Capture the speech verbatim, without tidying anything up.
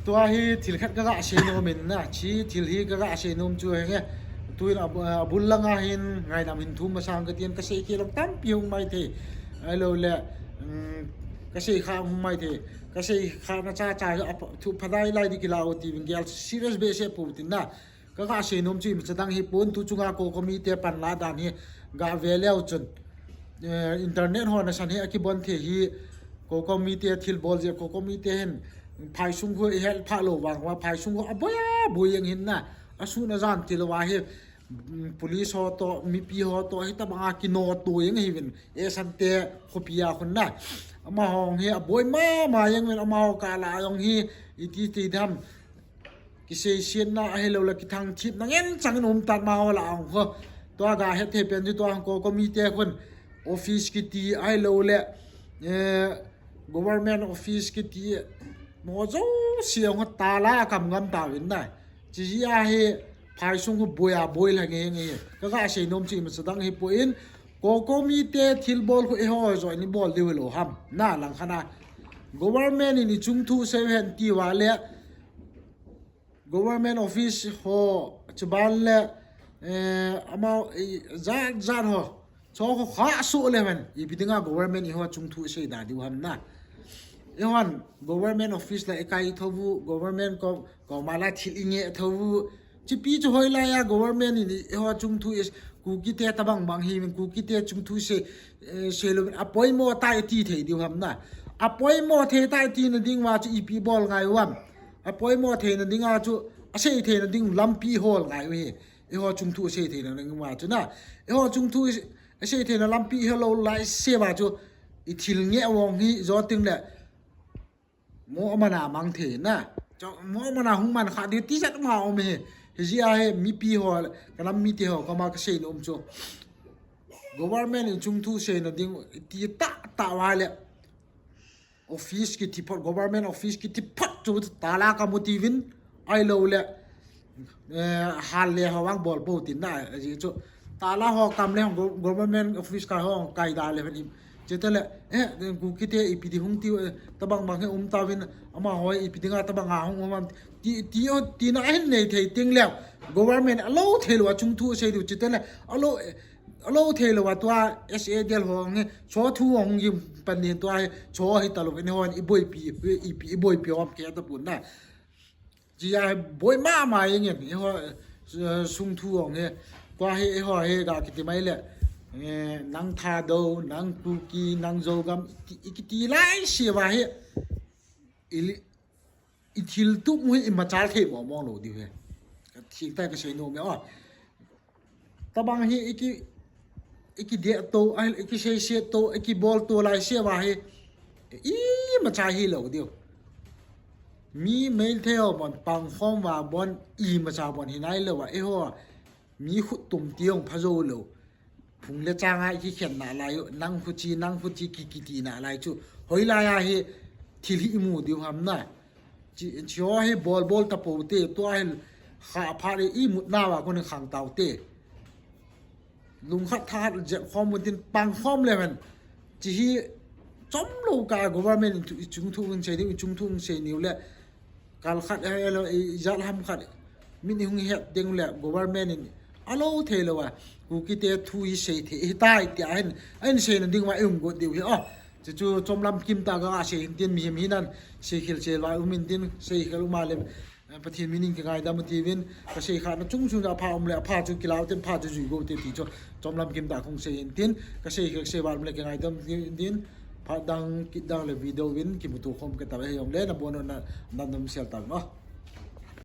Tua hi thil khat ka ga sei nom in na, chi thil hi ka ga sei nom chu henge. Tuin a, a bul langa hin ngaidam hin thum masang ka tin ka sei kei lou tampi hung mai thei. Ahilou le, um, ka sei kha hung mai thei. Ka sei kha na cha cha a pa, thu phadai lai di kila o ti vin gel serious be se pu tin na. Ka ga sei nom chu imacha dang hi pon tu chunga COCOMI te panla dan hi ga ve leu chun. Eh, internet ho na san hi a kibon thei hi COCOMI te thil bol je COCOMI te hin phaisung khu i hel pha lou vang va phaisung khu a boi a boi jeng hin na. A sun a jan ti lou va hi, mm, police ho to, mipi ho to, hi tabang a kino to jeng hi vin. E san te khopi a khun na. Amaho hi a boi mama jeng vin amaho ka la jong hi i ti ti dam. Kisei sian na ahilou le kithang thip na ngen chang in um tan amaho la ang kho. Tua ga het thei pen chu tua COCOMI te khun office kiti ahilou le, eh, government office kiti mo jo si ang ho tala kam ngam ta vin na. Chi ji a hi phaisung khu boi a boi la nge nge. Ka ga sei nom chu imacha dang hi pon COCOMI te thil bol khu eiho jo ni bol diu lou ham. Na lang khana. Government in i chung thu sei hen ti va le. Government office ho, chuban le, eh, amau, eh, zat, zat ho. Cho ho kha su le hen. Ipi dinga government eiho chung thu sei da diu ham na. Eiho government office la i kai tho vu, government ko, ko ma la thil i nge tho vu. Chipi chu hoilai a government in eiho chung thu is, Kuki te tabang bang hi min Kuki te chung thu sei, eh, sei lou min a poimo tai ti thei diu ham na. A poimo thei tai ti na ding va chu ipi bol ngai u ham. A poimo theina dinga chu, a sei theina ding lampi hol ngai u hi. Eiho chung thu a sei theina ding va chu na. Eiho chung thu a sei theina lampi hi lou lai se va chu i thil nge vong hi jo ting le. Mo amana mang thei na. Cho, mo amana hung man kha di ti jat ma um hi. Hi ji a hi mipi ho, ka lam mi te ho, ka ma ka sei nom chu. Government in chung thu seina ding ti ta ta va le. Office kiti phot, government office kiti phot chu tala ka mu ti vin, ahilou le, eh, hal le ho vang bol po tin na, eh, ji chu. Tala ho kam le go-, government office ka ho kai da le vin. Chete le, eh, Kuki te ipi di hung ti, eh, tabang bang he um ta vin, amaho ipi dinga tabang a hung um am ti, ti o, ti na hin nei thei ting le. Government a lou thei lou a chung thu sei diu chete le, a lou, eh, a lou thei lou a tua S A D L ho nge, cho thu hung gi pan ni tua, cho hi ta lou ni hon i boipi, i, i boipi om ke ta pun na. Ji a boi mama jeng in, eiho, eh, sung thu hong he. Tua hi, eiho hi ga kiti mai le. Eh, nang Thadou, nang Kuki, nang Zogam, ti, i kiti lai se va hi. I li, i thil tup mu hi i machal thei mo mo lou diu he. Ka thik tai ka sei nom e o. Tabang hi i ki, i ki dia to, a, i ki sei se to, i ki bol to lai se va hi. I macha hi lou diu. Mi mei thei ho bon pang khom va bon i macha bon hi nai lou va eiho. Mi khut tum ti hong pha jo lou. Phung le chang a i ki khen na lai u, nang khu chi, nang khu chi ki, ki ti na lai chu. Hoilai a hi thil hi i mu diu ham na. Chi, chi ho hi bol bol ta po te, tua hi kha pha le i mut na va kon khang tau te. Lung khat tha khat jet khom mun tin pang khom le hen. Chi hi chom lou ka government in thu, i chung thu in sei diu, i chung thu in sei niu le. Kal khat, eh, lo, i jat ham khat. Min i hung het ding le government in a lou thei lou a. Kuki te thu i sei thei, i tai ti a hin. A hin sei na ding va i um got diu hi. Oh, chu chu chom lam kim ta ka sei hin tin mihem hinan. Sei khel sei va um in tin, sei khel um a le. Eh, Pathen min in kingaidam u ti vin, ka sei kha na chung chung a pha um le, a pha chu kilau tin, pha chu jui go te ti chu, chom lam kim ta kong sei in tin, ka sei kha sei val um le kingaidam u tin, pha dang, kit dang le video vin, kimuto khom ka ta he jong le, na bon na, na dam sel ta no.